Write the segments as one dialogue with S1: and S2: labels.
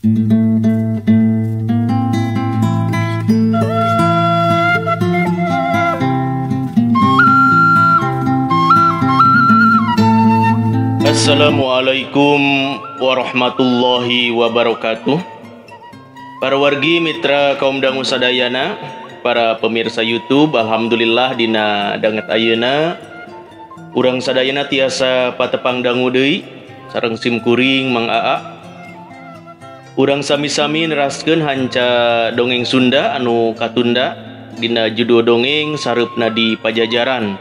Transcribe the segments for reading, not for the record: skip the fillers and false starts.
S1: Assalamualaikum warahmatullahi wabarakatuh. Para wargi mitra kaum dangu sadayana, para pemirsa YouTube, alhamdulillah dina danget ayeuna urang sadayana tiasa patepang dangu deui sareng simkuring Mang Aa. Urang sami-sami neraskeun hanca dongeng Sunda anu katunda dina judul dongeng Sareupna di Pajajaran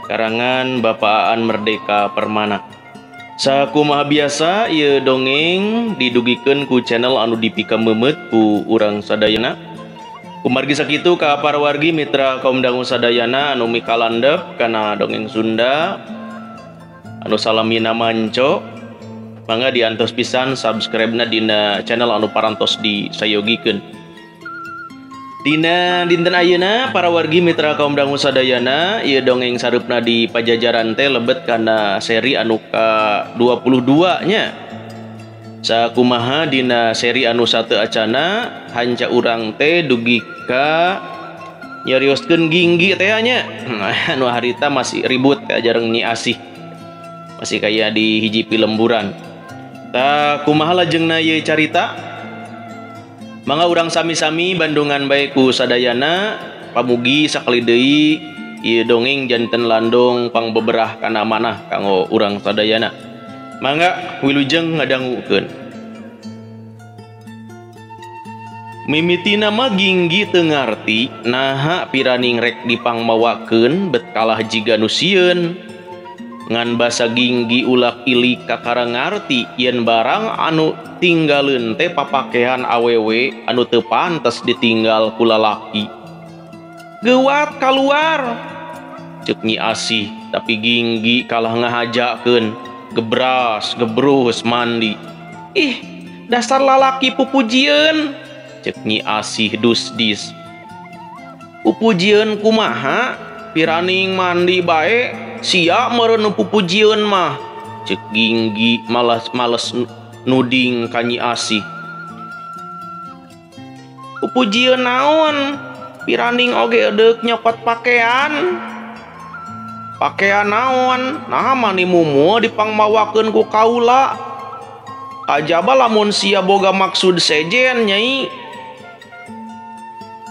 S1: karangan Bapak Aan Merdeka Permana. Sakumaha biasa ieu dongeng didugikeun ku channel anu dipikameumeut ku urang sadayana. Kumargi sakitu ka para wargi mitra kaum dangu sadayana anu mikalandep kana dongeng Sunda anu salamina manco, mangga diantos pisan subscribe-na dina channel anu parantos disayogikeun. Dina dinten ayeuna para wargi mitra kaum dangu sadayana ieu dongeng Sareupna di Pajajaran teh lebet kana seri anu ka 22 nya. Sakumaha dina seri anu sateu acana hanca urang teh dugi ka nyarioskeun Ginggi teh nya. Anu harita masih ribut teh jareng Nyi Asih. Masih kaya di hiji pilemburan. Tah kumaha lajengna ieu carita? Mangga urang sami-sami bandungan bae ku sadayana, pamugi sakali deui ieu dongeng janten landong pangbeberah kana manah kanggo urang sadayana. Mangga wilujeng ngadangukeun. Mimitina mah Ginggi teu ngarti naha piraning rek dipangmawakeun bet kalah jiga nu sieun. Ngan basa Ginggi ulak ilik kakara ngarti yen barang anu tinggaleun teh papakean awewe anu teu pantes ditinggal ku lalaki. Geuwat kaluar, ceuk Nyi Asih, tapi Ginggi kalah ngahajakeun, gebras gebrus mandi. Ih, dasar lalaki pupujieun, ceuk Nyi Asih dus-dis. Pupujieun kumaha? Piraning mandi bae sia meureun nu pupujieun mah, ceuk Ginggi malas-males nuding ka Nyi Asih. Pupujieun naon? Piraning oge edeuk nyokot pakean. Pakean naon? Naha mani mumul dipangmawakeun ku kaula. Kajaba lamun sia boga maksud sejen nyai.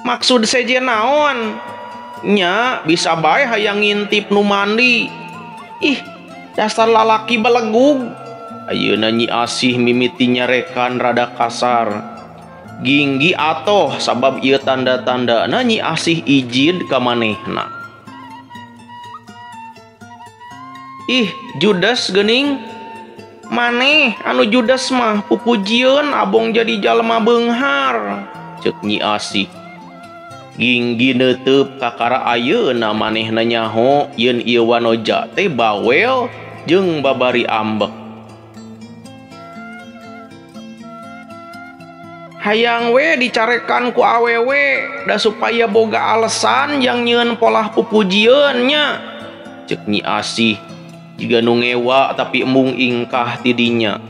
S1: Maksud sejen naon? Nya bisa bae hayang ngintip nu mandi. Ih, dasar lalaki belegug. Ayeuna Nyi Asih mimiti nyarekan rada kasar. Ginggi atoh sabab ieu tanda-tandana Nyi Asih ijid ka manehna. Ih, judas geuning. Maneh anu judas mah pupujieun abong jadi jalma beunghar, ceuk Nyi Asih. Ginggi neuteub kakara ayeuna manehna nyaho yen ieu wanoja teh bawel jeung babari ambek. Hayang we dicarekan ku awewe da supaya boga alasan yang nyieun polah pupujieun nya, ceuk Nyi Asih jiga nu ngewa tapi embung ingkah ti dinya.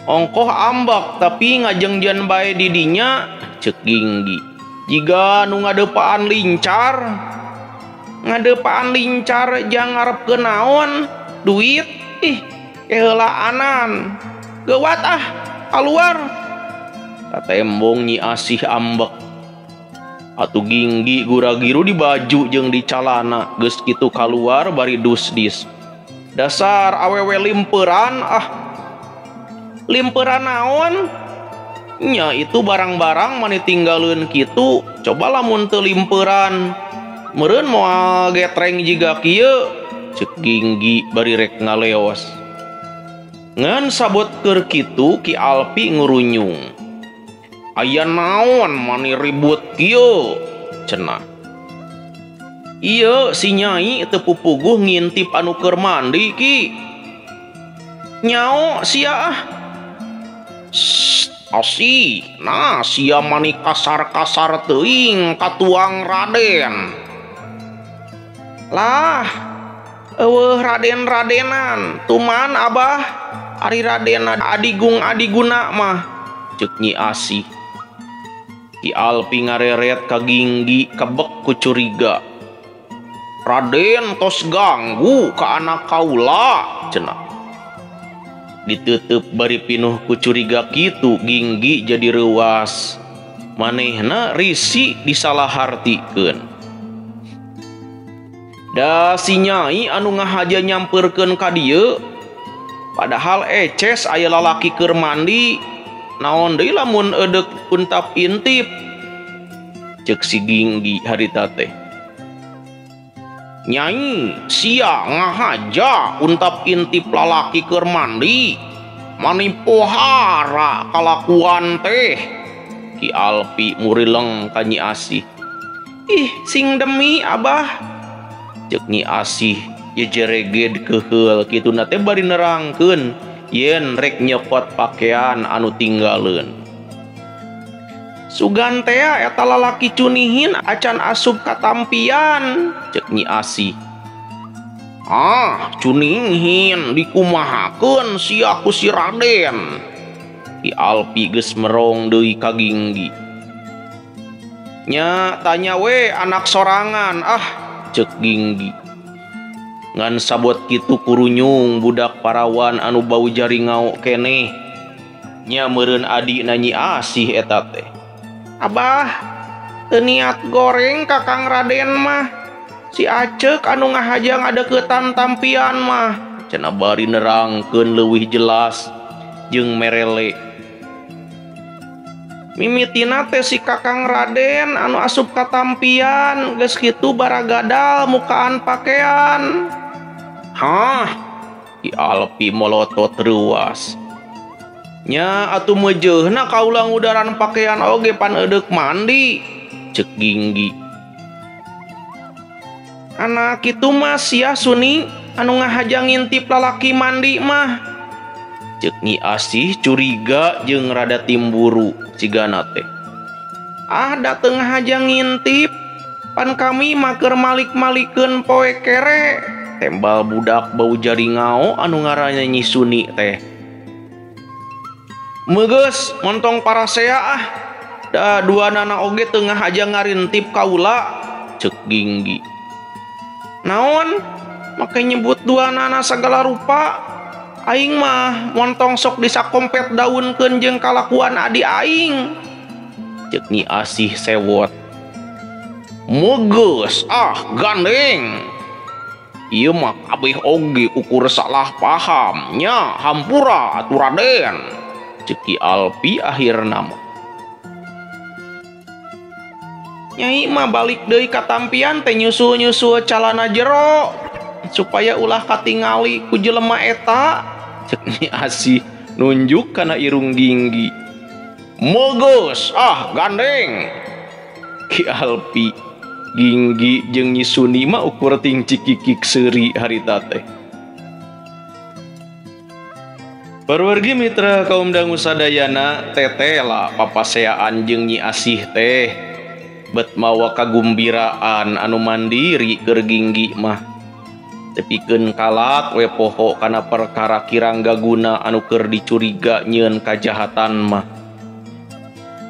S1: Ongkoh ambek tapi ngajengjeun bae di dinya, ceuk Ginggi. Jiga nu ngadepaan lincar. Ngadepaan lincar jang ngarepkeun naon? Duit? Ih, keheulaanan. Geuwat ah, kaluar. Katembong Nyi Asih ambek. Atuh Ginggi gura-giru di baju jeung di calana, geus kitu kaluar bari dus-dis. Dasar awewe limperan ah. Limperan naon? Nya itu barang-barang mani tinggaleun kitu, coba lamun teu limperan. Meureun moal getreng jiga kieu, ceuk Ginggi bari rek ngaleos. Ngan sabot keur kitu Ki Alpi ngurunyung. Aya naon mani ribut kieu, cenah. Ieu si Nyai teu pupuguh ngintip anu keur mandi ki. Nyao sia ah. Asih, nah sia mani kasar-kasar teuing katuang Raden. Lah, eueuh Raden-radenan, tuman abah, ari Raden adigung adiguna mah. Ceuk Nyi Asih. Ki Alpi ngareret ka Ginggi kebek ku curiga. Raden tos ganggu ka anak kaula cenah. Ditutup bari pinuh ku curiga kitu Ginggi jadi reuas. Manehna risi disalahartikeun. Da si Nyai anu ngahaja nyamperkeun ka dieu padahal eces aya lalaki keur mandi. Naon deui lamun eudek untap intip. Ceuk si Ginggi harita teh. Nyai sia ngahaja untap intip lalaki keur mandi. Mani pohara kalakuan teh. Ki Alpi murileng ka Nyi Asih. Ih sing demi abah. Ceuk Nyi Asih jejereged keheul kituna teh bari nerangkeun yen rek nyokot pakaian anu tinggaleun. Sugan tea eta lalaki cunihin acan asup katampian. Ceuk Nyi Asih. Ah cunihin dikumahakeun sia ku si Raden. Ki Alpi geus merong deui ka Ginggi. Nya tanya we anak sorangan ah. Ceuk Ginggi. Ngan sabot kitu kurunyung budak parawan anu bau jaringau keneh. Nya meureun adina Nyi Asih eta teh. Abah, teu niat goreng ka Kang Raden mah. Si Aceuk anu ngahaja ngadeukeutan tampian mah. Cenah bari nerangkeun leuwih jelas jeung merele. Mimitina teh si Kakang Raden anu asup katampian geus kitu baragadal mukaan pakaian. Hah, Ki Alpi molotot reuas. Nya atuh meujeuhna kaula ngudaran pakaian oge pan eudek mandi. Ceuk Ginggi. Anak kitu mah sia Suni anu ngahaja ngintip lalaki mandi mah. Ceuk Nyi Asih curiga jeung rada timburu cigana teh. Ah da teu ngahaja ngintip pan kami mah keur malik-malikeun poe kere. Tembal budak bau jaringao anu ngaranna Nyi Suni teh. Meugeus montong parasea ah. Da dua nana oge teu ngahaja ngarintip kaula. Ceuk Ginggi. Naon make nyebut dua nana sagala rupa. Aing mah montong sok disakompet daunkeun jeung kalakuan adi aing. Ceuk Nyi Asih sewot. Meugeus ah gandeng. Ieu mah kabeh oge ukur salah paham nya hampura atuh Raden. Ceuk Ki Alpi akhirna mah. Nyai mah balik deui ka tampian teh nyusul-nyusul calana jero supaya ulah katingali ku jelema eta. Ceuk Nyi Asih nunjuk kana irung Ginggi. Meugeus ah gandeng. Ki Alpi Ginggi jeung Nyi Suni mah ukur ting cikikik seuri harita teh. Parwargi mitra kaum dangu sadayana tetela papaseaan jeung Nyi Asih teh bet mawa kagumbiraan anu mandiri keur Ginggi mah. Tepikeun kalak we poho kana perkara kirang gaguna anu keur dicuriga nyieun kajahatan mah.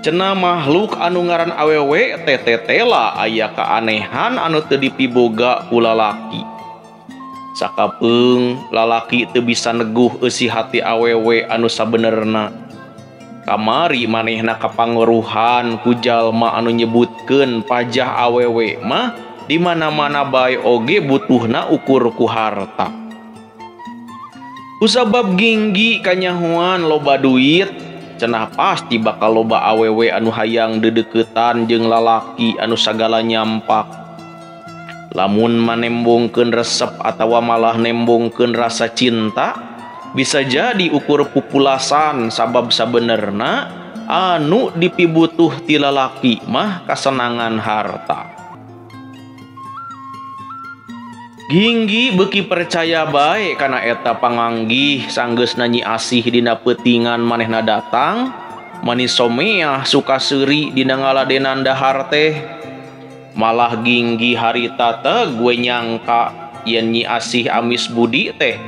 S1: Cenah makhluk anu ngaran awewe teh tetela aya keanehan anu teu dipiboga ku lalaki. Sakapeung lalaki teu bisa neguh eusi hati awewe anu sabenerna. Kamari manehna kapangaruhan ku jalma anu nyebutkeun pajah awewe mah di mana-mana bae oge butuhna ukur ku harta. Kusabab Ginggi kanyahoan loba duit, cenah pasti bakal loba awewe anu hayang dedeukeutan jeung lalaki anu sagala nyampak. Lamun manembongkeun resep atawa malah nembongkeun rasa cinta, bisa jadi ukur pupulasan sabab sabenerna anu dipibutuh ti lalaki mah kasenangan harta. Ginggi beuki percaya bae kana eta panganggih sanggeusna Nyi Asih dina peutingan manehna datang, mani someah suka seuri dina ngaladenan dahar teh. Malah Ginggi harita teh gue nyangka yen Nyi Asih amis budi teh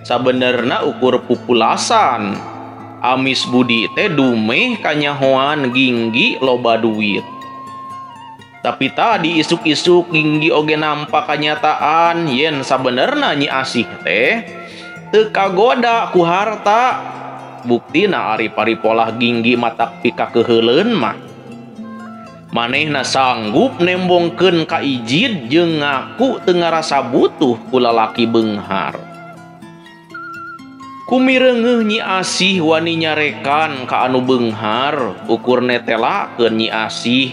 S1: sabenerna ukur pupulasan. Amis Budi teh dumeh kanyahoan Ginggi loba duit. Tapi tadi isuk-isuk Ginggi oge nampak kanyataan yen sabenerna Nyi Asih teh teu kagoda ku harta. Buktina ari paripolah Ginggi matak pikakeuheuleun mah. Manehna sanggup nembongkeun ka ijid jeung ngaku teu ngarasa butuh ku lalaki beunghar. Kumireungeuh Nyi Asih wani nyarekan ka anu beunghar, ukur netelakeun Nyi Asih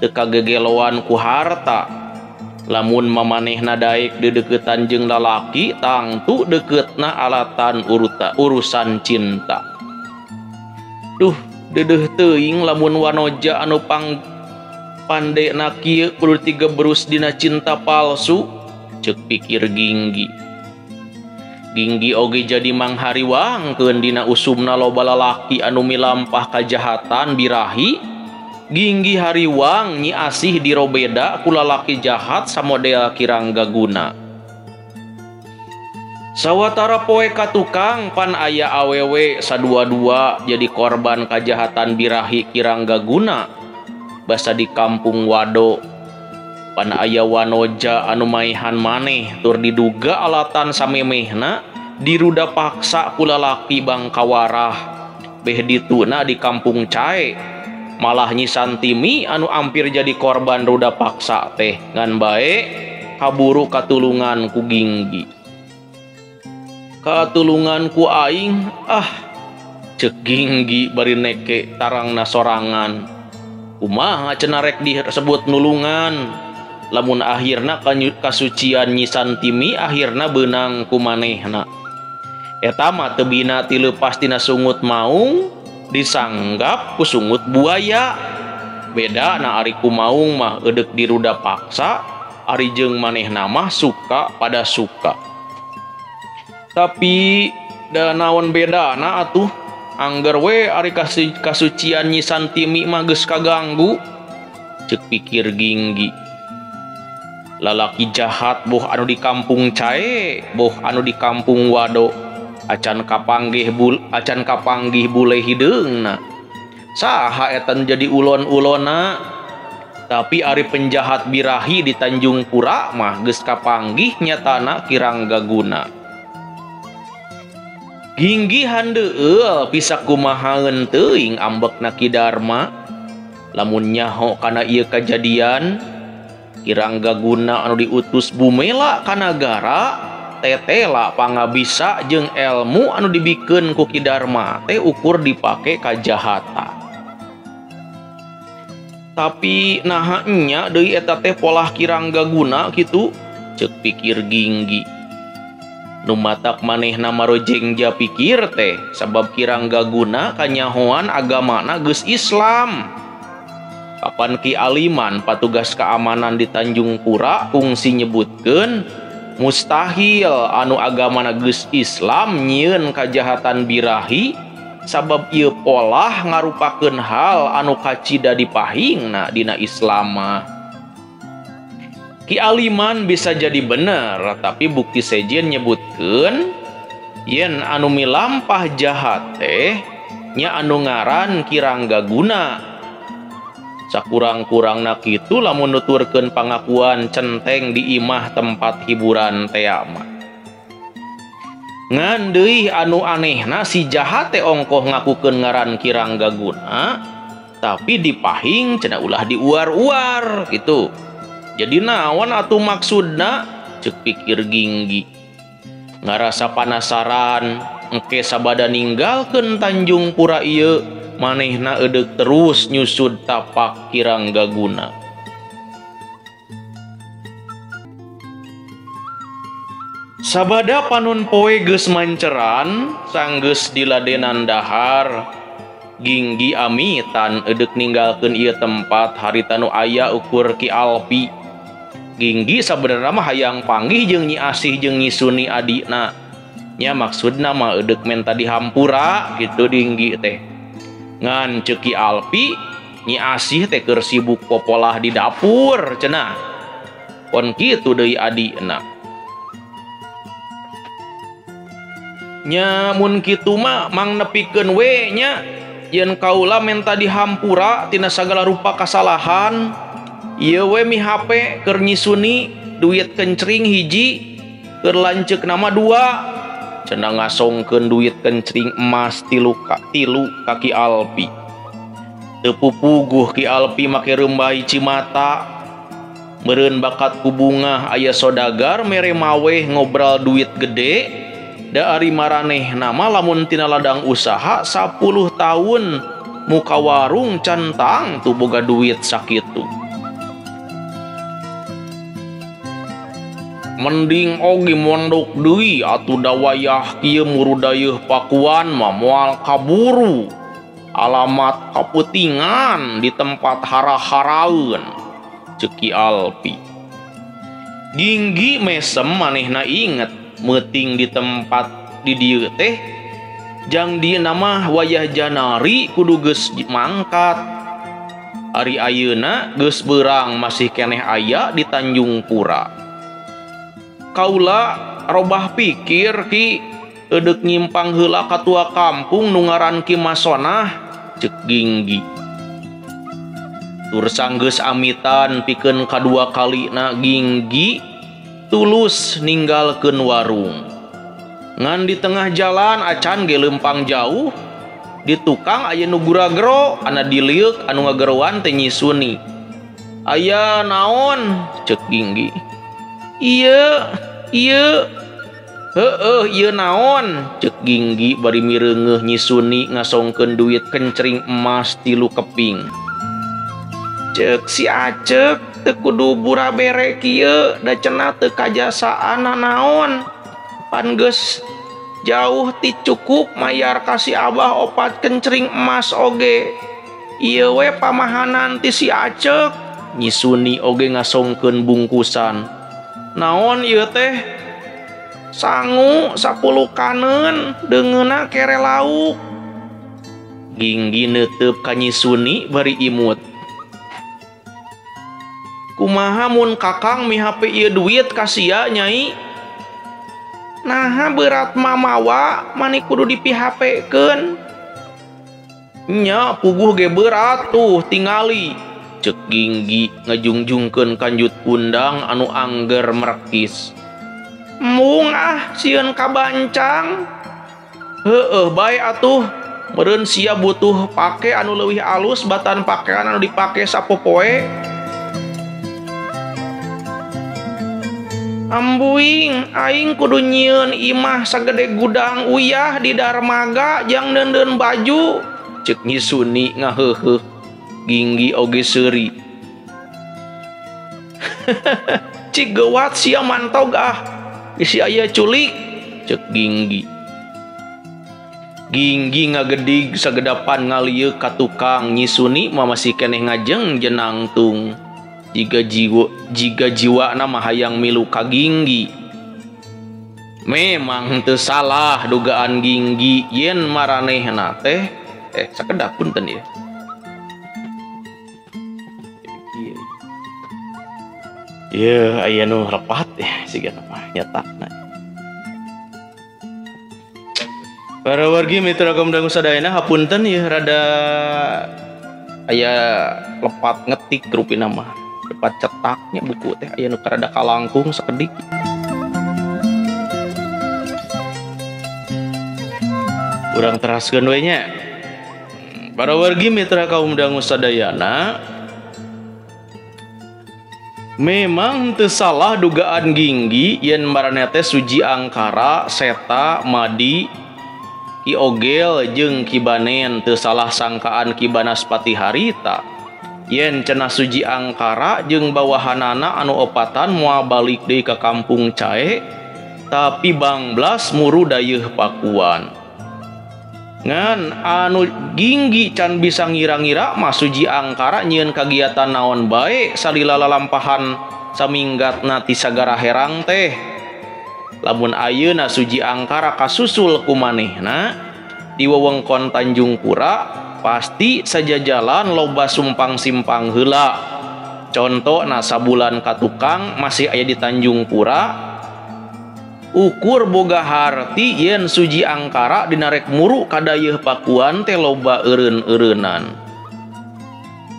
S1: teu kagegeloan ku harta. Lamun mamanehna daek dedeukeutan jeung lalaki, tangtu deuketna alatan urusan cinta. Duh, deudeuh teuing lamun wanoja anu pandena kieu kudu tigebrus dina cinta palsu, ceuk pikir Ginggi. Ginggi oge jadi manghariwangkeun dina usumna loba lalaki anu milampah kajahatan birahi. Ginggi hariwang Nyi Asih dirobeda ku lalaki jahat samodel Ki Ranggaguna. Sawatara poe ka tukang pan aya awewe sadua-dua jadi korban kajahatan birahi Ki Ranggaguna. Basa di kampung Wado pan aya wanoja anu maehan maneh tur diduga alatan samemehna diruda paksa ku lalaki bangkawarah. Beh dituna di kampung Cae malah Nyi Santimi anu ampir jadi korban ruda paksa teh ngan bae kaburu katulungan ku Ginggi. Katulungan ku aing ah, ceuk Ginggi bari neke tarangna sorangan. Kumaha cenah rek disebut nulungan lamun akhirna kasucian Nyi Santimi akhirna beunang ku manehna. Eta mah teu bina ti leupas tina sungut maung disanggap ku sungut buaya. Beda na ari ku maung mah eudek diruda paksa, ari jeung manehna mah suka pada suka. Tapi da naon bedana atuh, angger we ari kasucian Nyi Santimi mah geus kaganggu, ceuk pikir Ginggi. Lalaki jahat boh anu di kampung Cae, boh anu di kampung Wado, acan kapanggih bule hideungna. Saha eta jadi ulon-ulona? Tapi ari penjahat birahi di Tanjung Pura mah geus kapanggih nyatana Ki Ranggaguna. Ginggi handeueul pisak kumahaeun teuing ambekna Ki Darma. Lamun nyaho kana ieu kajadian, Ki Ranggaguna anu diutus Bumela ka nagara tetela pangabisa jeung elmu anu dibikeun ku Ki Darma teh ukur dipake kajahatan. Tapi naha nya deui eta teh polah Ki Ranggaguna kitu, ceuk pikir Ginggi. Nu matak manehna marojengja pikir teh sabab Ki Ranggaguna kanyahoan agamana geus Islam. Kapan Ki Aliman patugas keamanan di Tanjung Pura kungsi nyebutkeun mustahil anu agamana geus Islam nyieun kajahatan birahi sabab ieu polah ngarupakeun hal anu kacida dipahingna dina Islam mah. Ki Aliman bisa jadi bener, tapi bukti sejen nyebutkeun yen anu milampah jahat teh nya anu ngaran Ki Ranggaguna. Sakurang-kurangna kitu lamun nuturkeun pangakuan centeng di imah tempat hiburan tea mah. Ngan deui anu anehna si jahat teh ongkoh ngakukeun ngaran Ki Ranggaguna, tapi dipahing cenah ulah diuar-uar gitu. Jadi naon atuh maksudna, ceuk pikir Ginggi. Ngarasa panasaran, engke sabada ninggalkeun Tanjung Pura ieu, manehna eudek terus nyusud tapak Ki Ranggaguna. Sabada panon poe geus manceran, sanggeus diladenan dahar. Ginggi amitan eudek ninggalkeun ieu tempat harita nu aya ukur Ki Alpi. Ginggi sabenerna mah hayang panggih jeung Nyi Asih jeung Nyi Suni adina. Nya maksudna mah eudek menta dihampura kitu Ginggi teh. Ngan ceuk Ki Alpi, Nyi Asih teh keur sibuk popolah di dapur cenah. Pon kitu deui adina. Nya mun kitu mah mang nepikeun we nya yen kaula menta dihampura tina sagala rupa kasalahan. Ieu we mi HP keur nyisuni duit kencring hiji keur lanceuk nama dua. Cenah ngasongkeun duit kencring emas tilu ka Ki Alpi. Teu pupuguh Ki Alpi make reumbahi cimata. Meureun bakat ku bungah aya sodagar mere maweh ngobral duit gede. Da ari maranehna mah lamun tina ladang usaha 10 tahun muka warung can tangtu boga duit sakitu. Mending oge mondok deui atuh da wayah kieu murudayeuh Pakuan mah moal kaburu. Alamat kaputingan di tempat hara-haraeun ceuk Ki Alpi. Ginggi mesem manehna inget meuting di tempat di dieu teh jang di nama wayah Janari kudu geus mangkat. Ari ayeuna geus beurang masih keneh aya di Tanjung Pura. Kaula robah pikir Ki eudek nyimpang heula katua kampung nu ngaran Ki Masonah ceuk Ginggi. Tur sanggeus amitan pikeun kadua kalina Ginggi tulus ninggalkeun warung. Ngan di tengah jalan acan ge leumpang jauh di tukang aya nu guragero ana dilieuk anu ngageroan teh nyisuni. Aya naon ceuk Ginggi. Ieu ieu heueuh ieu naon ceuk Ginggi bari mireungeuh nyisuni ngasongkeun duit kencring emas 3 keping. Ceuk si Acek teu kudu burabere kieu da cenah teu kajasaan naon. Pan geus jauh ti cukup mayar ka si Abah 4 kencring emas oge. Ieu we pamahanan ti si Acek. Nyisuni oge ngasongkeun bungkusan. Naon ieu teh? Sangu 10 kaneun deungeuna kere lauk. Ginggi neuteup ka nyisuni bari imut. Kumaha mun kakang mihape ieu duit ka sia nyai? Naha berat mamawa mani kudu dipihapekeun. Nya puguh ge berat tuh tingali ceuk Ginggi ngajungjungkeun kanjut kundang anu angger merekis. Mung ah sieun kabancang. Heueuh bae atuh meureun sia butuh pake anu leuwih alus batan pakean anu dipake sapopoe. Ambuing aing kudu nyieun imah sagede gudang uyah di darmaga jang neundeun baju ceuk nyisuni ngaheuheuh. Ginggi oge seuri. Cik gewat sia mantog ah isi aya culik ceuk Ginggi. Ginggi ngagedig sagedapan ngalieuk ka tukang nyisuni mah masih keneh ngajeng jenangtung. Jiga jiwana mah hayang milu ka Ginggi. Memang teu salah dugaan Ginggi yen maranehna teh sakedap punten ieu. Ieu aya nu repat ya siga mah nyatana. Para wargi mitra kaum dangu sadayana hapunten ieu rada aya lepat ngetik rupina mah. Lepat cetaknya buku teh aya nu rada kalangkung sakedik. Urang teraskeun we nya. Para wargi mitra kaum dangu sadayana, memang teu salah dugaan Ginggi yen maraneh teh Suji Angkara, Seta, Madi, Ki Ogel jeung Ki Banen teu salah sangkaan Ki Banaspati harita. Yen cenah Suji Angkara jeung bawahanana anu opatan moal balik deui ka kampung Cae, tapi bangblas muru dayeuh Pakuan. Ngan anu Ginggi can bisa ngira-ngira mah Suji Angkara nyieun kagiatan naon bae salila lalampahan saminggatna ti sagara herang teh. Lamun ayeuna Suji Angkara kasusul ku manehna di wewengkon Tanjung Pura, pasti sajajalan loba sumpang-simpang heula. Contona sabulan ka tukang masih aya di Tanjung Pura. Ukur boga harti yen Suji Angkara dinarek muru kadayeuh Pakuan teh loba eureun-eureunan.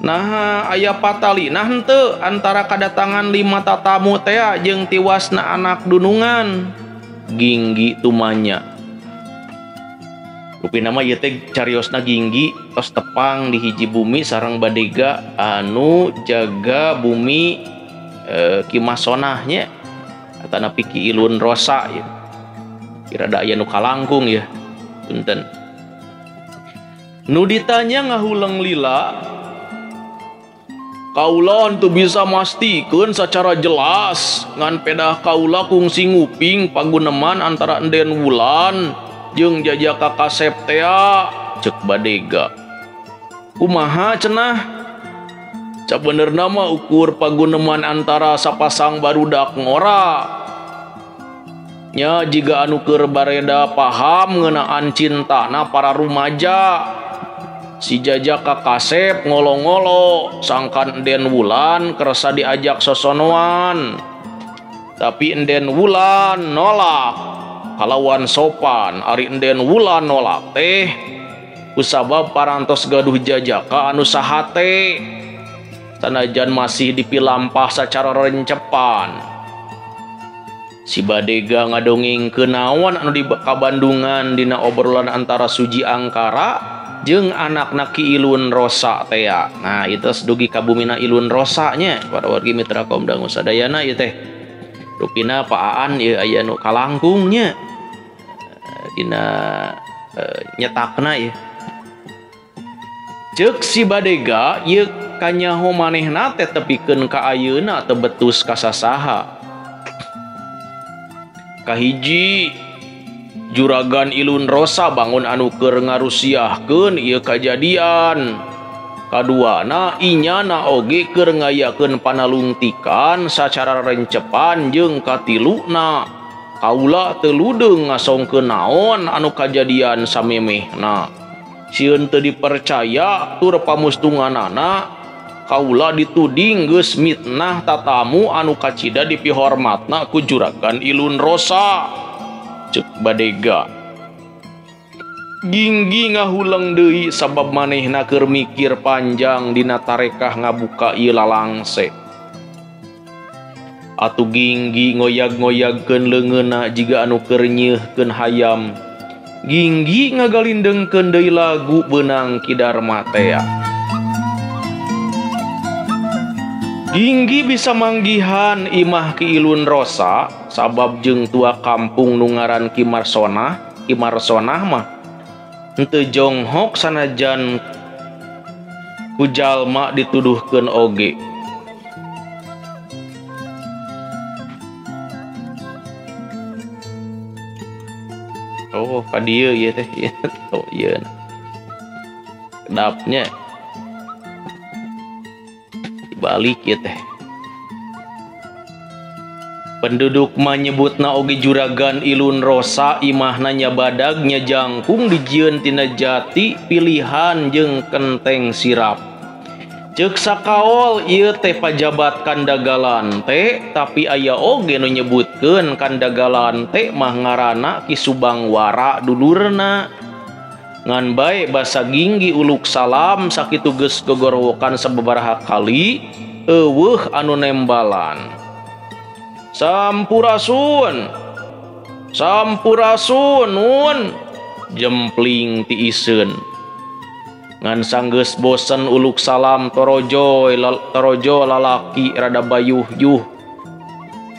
S1: Nah aya patalina henteu antara kadatangan 5 tatamu tea jeung tiwasna anak dunungan. Ginggi tumanya. Rupina mah ieu teh cariosna Ginggi tos tepang di hiji bumi sareng badega anu jaga bumi Ki Masonah nya. Atanapi Ki Ilun Rosa ya. Kira da aya nu kalangkung ya. Punten. Nu ditanya ngahuleng lila, kaula henteu bisa mastikeun secara jelas ngan pedah kaula kungsi nguping paguneman antara Enden Wulan jeung Jajaka Kasep tea cek badega. Kumaha cenah? Sabenerna mah ukur paguneman antara sapasang barudak ngora. Nya jiga anu keur bareda paham ngeunaan cintana para rumaja. Si Jajaka Kasep ngolo-ngolo sangkan Enden Wulan kersa diajak sosonoan. Tapi Enden Wulan nolak kalawan sopan. Ari Enden Wulan nolak teh kusabab parantos gaduh Jajaka anu sahate. Sanajan masih dipilampah secara rencepan. Si badega ngadongengkeun naon anu di kabandungan dina obrolan antara Suji Angkara jeung anakna Ki Ilun Rosa tea. Nah, itu dugi ka bumina Ilun Rosa nya para wargi mitra kaum dangu sadayana ieu teh. Rupina Pak Aan ieu aya nu kalangkung nya. Dina nyetakna ieu. Ceuk si badega ieu kanyaho manehna teh tepikeun ka ayeuna teu betus ka sasaha. Kahiji Juragan Ilun Rosa bangun anu keur ngarusiahkeun ieu kajadian. Kaduana inyana oge keur ngayakeun panalungtikan sacara rencepan jeung katiluna kaula teu ludeung ngasongkeun naon anu kajadian samemehna. Sieun teu dipercaya tur pamustunganana kaula dituding geus mitnah tatamu anu kacida dipihormatna ku Juragan Ilun Rosa. Ceuk badega. Ginggi ngahuleng deui sabab manehna keur mikir panjang dina tarekah ngabuka ieu lalangse. Atuh Ginggi ngoyag-ngoyagkeun leungeunna jiga anu keur nyeuhkeun hayam. Ginggi ngagalindengkeun deui lagu beunang Ki Darma tea. Ginggi bisa manggihan imah Ki Ilun Rosa sabab jeung tua kampung nu ngaran Ki Marsonah. Ki Marsonah mah henteu jonghok sanajan ku jalma dituduhkeun oge. Oh, ka dieu ieu teh. Oh, ieu. Kedapnya dibalik ieu teh. Penduduk manyebutna oge Juragan Ilun Rosa imahna nya badag nya jangkung dijieun tina jati pilihan jeung kenteng sirap. Ceuk sakaol ieu teh pajabat Kandagalan teh, tapi aya oge nu nyebutkeun Kandagalan teh mah ngaranna Ki Subangwara dulurna. Ngan bae basa Ginggi uluk salam sakitu geus gogorowokan sababaraha kali eueuh anu nembalan. Sampurasun, sampurasun nun, jempling ti iseun. Ngan sanggeus bosen uluk salam torojo torojo lalaki rada bayuh-yuh.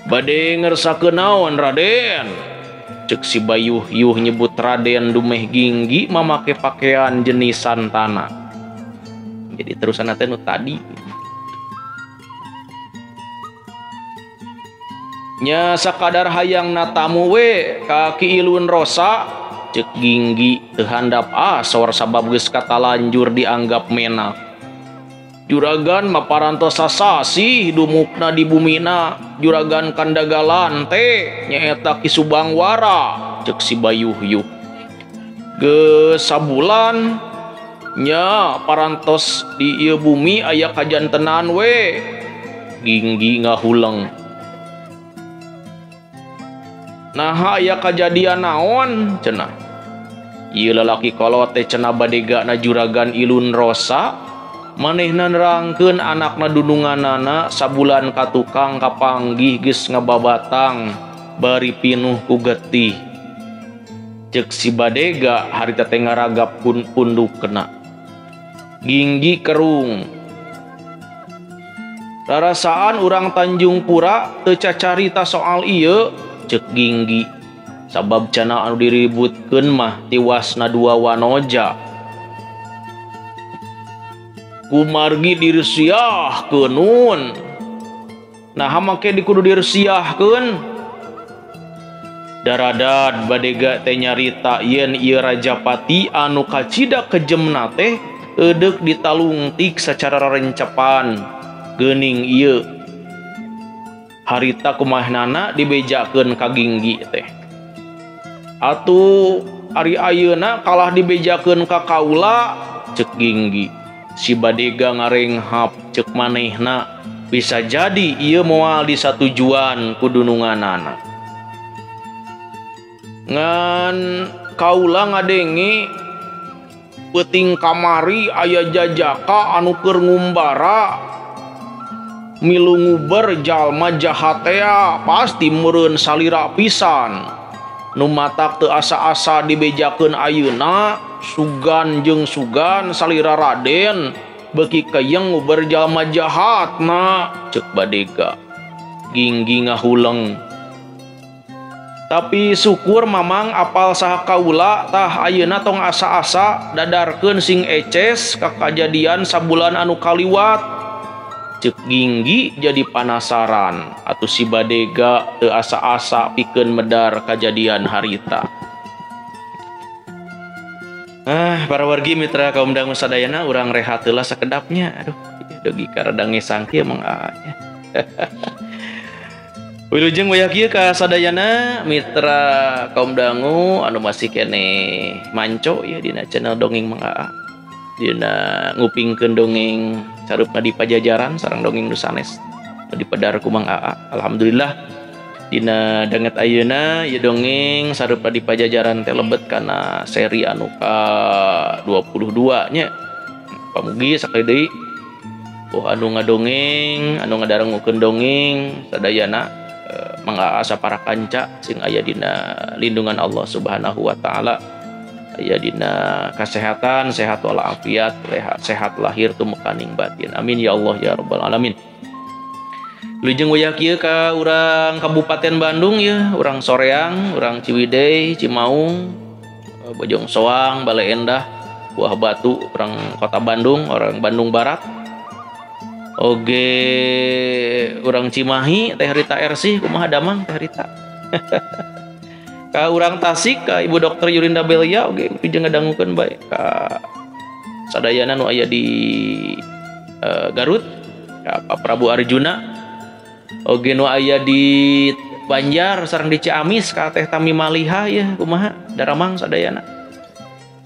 S1: Bade ngersakeun naon Raden? Ceuk si bayuh-yuh nyebut Raden dumeh Ginggi mamake pakaian jenis santana. Jadi terusan teh nu tadi. Nya sakadar hayang natamu we ka Ki Ilun Rosa. Ceuk Ginggi teu handap asor sabab geus katalanjur dianggap menak. Juragan mah parantos sasasih dumukna di bumina Juragan Kandagalan teh nyaeta Ki Subangwara. Ceuk si bayuh-yuh. Geus sabulan nya parantos di ieu bumi aya kajantenan we. Ginggi ngahuleng. Naha aya kajadian naon cenah. Ieu lalaki kolot teh cenah badegana juragan Ilun Rosa manehna nerangkeun anakna dununganana sabulan ka tukang kapanggih geus ngababatang bari pinuh ku getih. Ceuk si badega harita teh ngaragap pundukna. Ginggi kerung. Rarasaan urang Tanjung Pura teu cacarita soal ieu ceuk Ginggi. Sabab cenah anu diributkeun mah tiwasna dua wanoja. Kumargi diresiahkeun nun. Naha make dikudu diresiahkeun? Daradad badega teh nyarita yen ieu Rajapati anu kacida kejemna teh eudek ditalungtik sacara rencepan. Geuning ieu harita kumahnana dibejakeun ka Ginggi teh. Atuh ari ayeuna kalah dibejakeun ka kaula ceuk Ginggi. Si badega ngarenghap ceuk manehna bisa jadi ieu moal disatujuan ku dununganana. Ngan kaula ngadenge peuting kamari aya jajaka anu keur ngumbara milu nguber jalma jahatea pasti meureun salira pisan. Nu matak teu asa-asa dibejakeun ayeuna sugan jeung sugan salira Raden beuki keyeng nguber jalma jahatna ceuk badega. Ginggi ngahuleng. Tapi syukur mamang apal saha kaula tah ayeuna tong asa-asa dadarkeun sing eces ka kajadian sabulan anu kaliwat. Ceuk Ginggi jadi panasaran atuh si badega teu asa-asa pikeun medar kajadian harita. Ah, para wargi mitra kaum dangu sadayana urang rehat heula sakedapnya. Aduh, dugi ka rada ngesang kieu mah nya. Wilujeng wayah kieu ka sadayana mitra kaum dangu anu masih keneh manco ya dina channel Dongeng Mang Aa. Dina ngupingkeun dongeng carupna di Pajajaran sareng dongeng nu sanes nu dipedar ku Mang Aa. Alhamdulillah dina danget ayeuna ieu dongeng sarupa di Pajajaran teh lebet kana seri anu ka 22 nya. Pamugi sakali deui oh anu ngadongeng, anu ngadarengukeun dongeng sadayana Mang Aa sapara kanca sing aya dina lindungan Allah Subhanahu wa taala, aya dina kasehatan, sehat walafiat, sehat lahir tumekaning batin. Amin ya Allah ya rabbal alamin. Wilujeng wayah kieu ka urang Kabupaten Bandung ya, urang Soreang, urang Ciwidey, Cimaung, Bojong Soang, Bale Endah, Buah Batu, urang Kota Bandung, orang Bandung Barat. Oge urang Cimahi, Teh Rita RC, kumaha damang Teh Rita. Ka urang Tasik, ka Ibu Dokter Yurinda Belia, oge wilujeng ngadangukeun bae ka sadayana nu aya di Garut, ka Pak Prabu Arjuna. Oge nu aya di Banjar sareng di Ciamis ka Teh Tami Maliha ya kumaha daramang sadayana.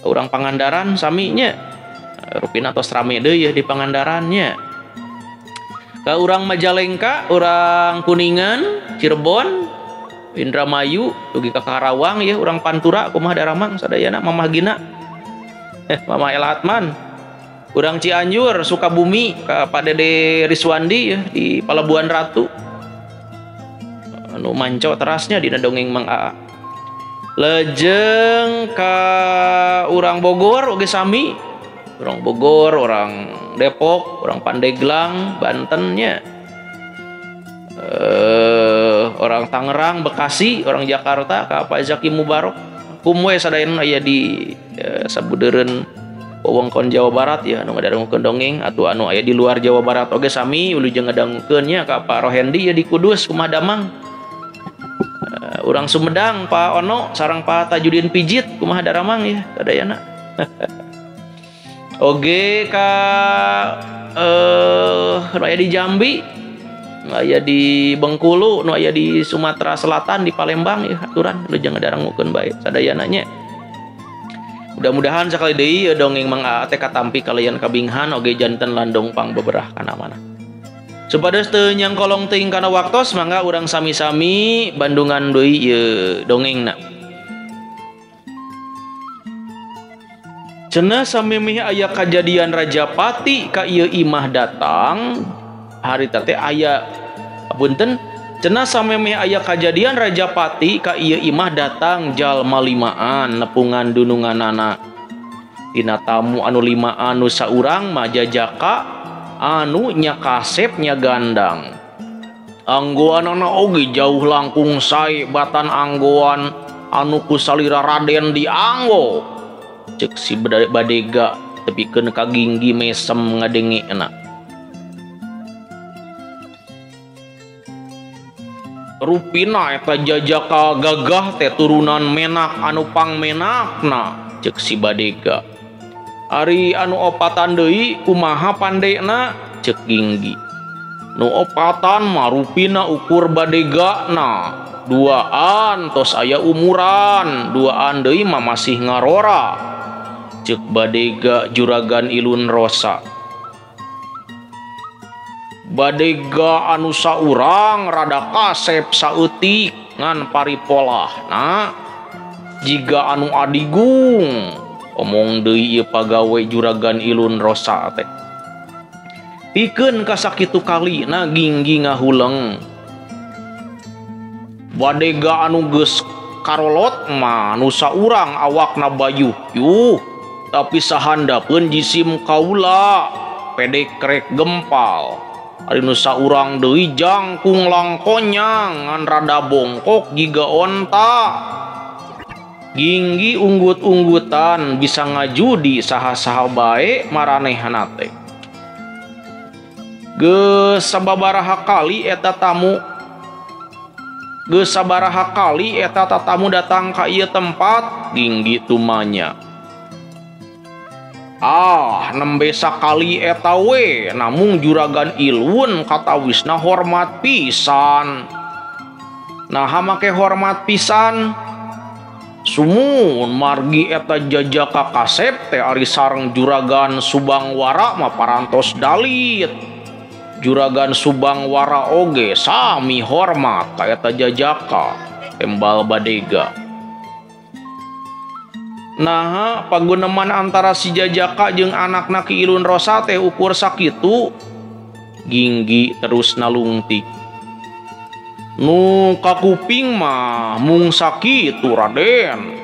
S1: Urang Pangandaran sami nya. Rupina tos rame deui ya di Pangandaran nya. Ka urang Majalengka, urang Kuningan, Cirebon, Indramayu, dugi ka Karawang ya, urang Pantura kumaha daramang sadayana, Mamah Gina. Mama Ella Atman. Urang Cianjur, Sukabumi, ka Pak Dede Riswandi ya di Palabuhan Ratu. Anu manco terasnya dina dongeng Mang Aa. Lejeng ka urang Bogor oge sami. Urang Bogor, urang Depok, urang Pandeglang, Banten nya. Orang Tangerang, Bekasi, orang Jakarta ka Pak Zaki Mubarok. Kumwe sadayana aya di sabudeureun wewengkon Jawa Barat ya anu ngadangukeun dongeng atuh anu aya di luar Jawa Barat oge sami wilujeng ngadangukeun nya ka Pak Rohendi ya di Kudus kumaha damang. Urang Sumedang Pak Ono sareng Pak Tajudin Pijit kumaha daramang ya sadayana. Oge ka nu aya di Jambi, nu aya di Bengkulu, nu aya di Sumatera Selatan, di Palembang ya aturan wilujeng ngadangukeun bae sadayana nya. Mudah-mudahan sakali deui dongeng Mang Aa teh katampi kalian kabinghan oge janten landong pangbeberah kana mana. Supados teu nyangkolong teuing kana waktos mangga urang sami-sami bandungan deui ieu dongengna. Cenah samemeh aya kajadian Rajapati ka ieu imah datang harita teh aya punten cenah samemeh aya kajadian Rajapati ka ieu imah datang jalma limaan nepungan dununganana. Tina tamu anu limaan nu saurang mah jajaka anu nya kasep nya gandang. Anggoanana oge jauh langkung sae batan anggoan anu ku salira Raden dianggo. Cek si badega tepikeun ka Ginggi mesem ngadengena. Rupina eta jajaka gagah teh turunan menak anu pangmenakna, cek si badega. Ari anu opatan deui kumaha pandena, cek Ginggi. Nu opatan mah rupina ukur badegana, duaan tos aya umuran, duaan deui mah masih ngarora, cek badega juragan Ilun Rosa. Badega anu saurang rada kasep saeutik ngan paripolahna jiga anu adigung, omong deui ieu pagawe juragan Ilun Rosa teh. Pikeun ka sakitu kalina Ginggi ngahuleng. Badega anu geus karolot mah nu saurang awakna bayuh yuh, tapi sahandapeun jisim kaula pedek krek gempal. Ari nu saurang deui jangkung langkonyang ngan rada bongkok jiga onta. Ginggi unggut-unggutan bisa ngajudi saha-saha bae maranehna teh. Geus sababaraha kali eta tamu, geus sabaraha kali eta tatamu datang ka ieu tempat, Ginggi tumanya. Ah, nembe sakali eta we, namung juragan Ilun katawisna hormat pisan. Naha make hormat pisan? Sumun margi eta jajaka kasep teh ari sareng juragan Subangwara mah parantos dalit. Juragan Subangwara oge sami hormat ka eta jajaka, tembal badega. Naha paguneman antara si jajaka jeung anakna Ki Ilun Rosa teh ukur sakitu? Ginggi terus nalungtik. Nu kakuping mah mung sakitu Raden.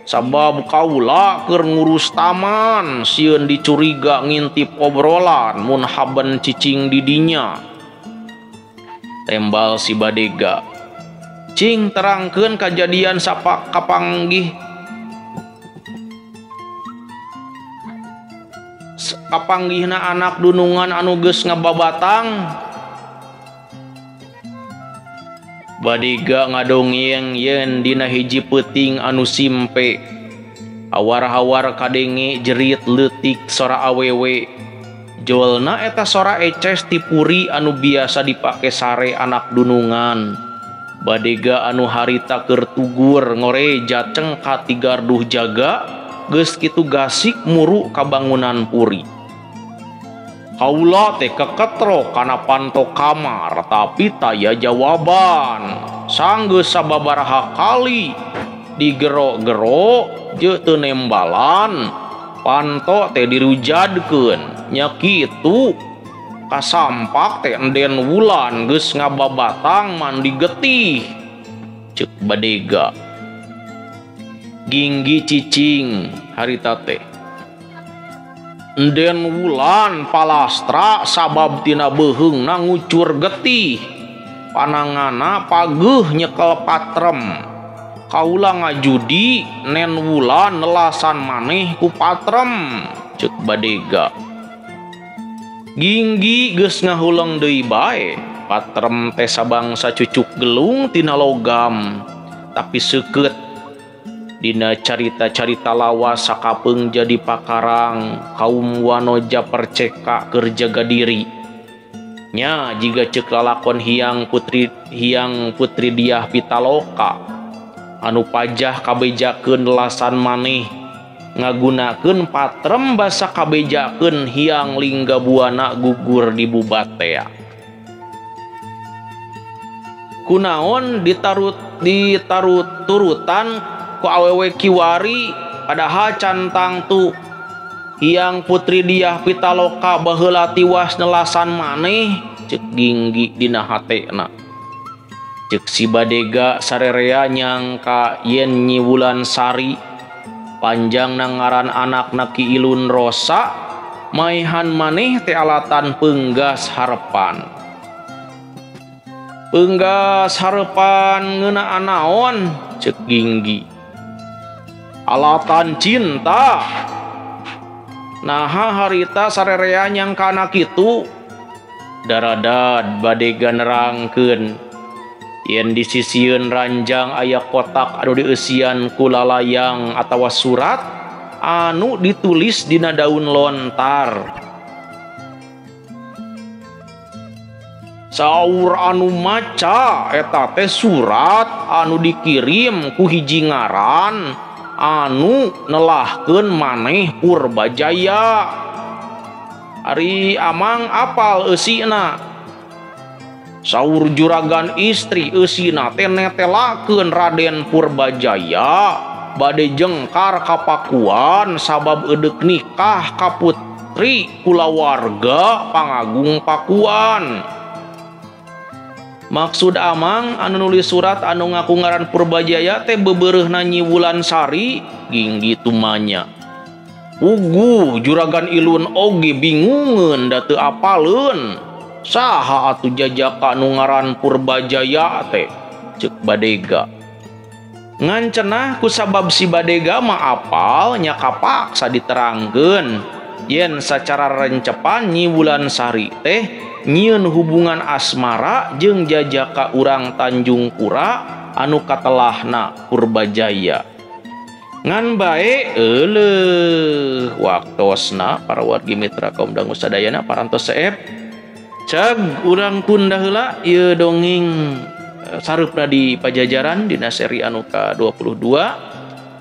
S1: Sabab kaula keur ngurus taman sieun dicuriga ngintip obrolan mun haben cicing di dinya, tembal si badega. Cing terangkeun kajadian sapa kapanggih kapanggihna anak dunungan anu geus ngababatang. Badega ngadongeng yen dina hiji peuting anu simpe. Hawar-hawar kadenge jerit leutik sora awewe. Jolna eta sora eces tipuri anu biasa dipake sare anak dunungan. Badega anu harita keur tugur ngoreja cengkat ti garduh jaga, geus kitu gasik muru ka bangunan puri. Kaula teh keketro kana panto kamar tapi taya jawaban. Sanggeus sababaraha kali digero-gero jeung teu nembalan, panto teh dirujadkeun. Nya kitu kasampak teh enden wulan geus ngababatang mandi getih, ceuk badega. Ginggi cicing harita teh. Enden wulan palastra sabab tina beuheungna ngucur getih, panangana pageuh nyekel patrem. Kaula ngajudi nen wulan nelasan maneh ku patrem, ceuk badega. Ginggi geus ngahuleng deui bae. Patrem teh sabangsa cucuk gelung tina logam, tapi seukeut. Dina carita-carita lawas sakapeung jadi pakarang kaum wanoja perceka keur jaga diri. Nya jiga ceuk lalakon Hyang Putri Diah Pitaloka anu pajah kabejakeun lasan maneh ngagunakeun patrem basa kabejakeun Hyang Linggabuana gugur di bubatea. Kunaon ditarut turutan ku awewe kiwari padahal can tangtu Hyang Putri Diah Pitaloka baheula tiwas nelasan maneh ceuk Ginggi dina hatena. Ceuk si Badega sarerea nyangka yen Nyi Wulansari panjangna ngaran anakna Ki Ilun Rosa maehan maneh teh alatan peunggas harepan. Peunggas harepan ngeunaan naon ceuk Ginggi. Alatan cinta. Naha harita sarerea nyangkana kitu. Daradad Badega nerangkeun yen di sisieun ranjang aya kotak anu dieusian ku lalayang atawa surat anu ditulis dina daun lontar. Saur anu maca eta teh surat anu dikirim ku hiji ngaran anu nelahkeun maneh Purbajaya. Ari amang apal eusina. Saur juragan istri eusina teh netelakeun Raden Purbajaya bade jengkar ka Pakuan sabab eudek nikah ka putri kulawarga pangagung Pakuan. Maksud amang anu nulis surat anu ngaku ngaran Purbajaya teh bebereuhna Nyi Wulansari Ginggi tumanya. Uguh juragan Ilun oge bingungeun da teu apaleun. Saha atuh jajaka nu ngaran Purbajaya teh ceuk Badega. Ngan cenah kusabab si Badega mah apal nya kapaksa diterangkeun yen sacara rencepan Nyi Wulansari teh nyieun hubungan asmara jeung jajaka urang Tanjung Pura anu katelahna Purbajaya. Ngan bae euleuh waktosna para wargi mitra kaum dangu sadayana parantos seep. Cag urang tunda heula ieu dongeng sareupna di Pajajaran dina seri anu ka-22.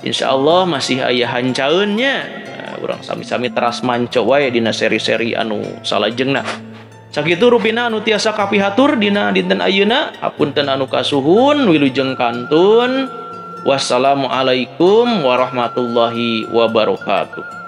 S1: Insyaallah masih aya hancaeun nya. Urang sami-sami teras manco wae dina seri-seri anu salajengna. Sakitu rupina anu tiasa kapihatur dina dinten ayeuna. Hapunten anu kasuhun, wilujeng kantun. Wassalamualaikum warahmatullahi wabarakatuh.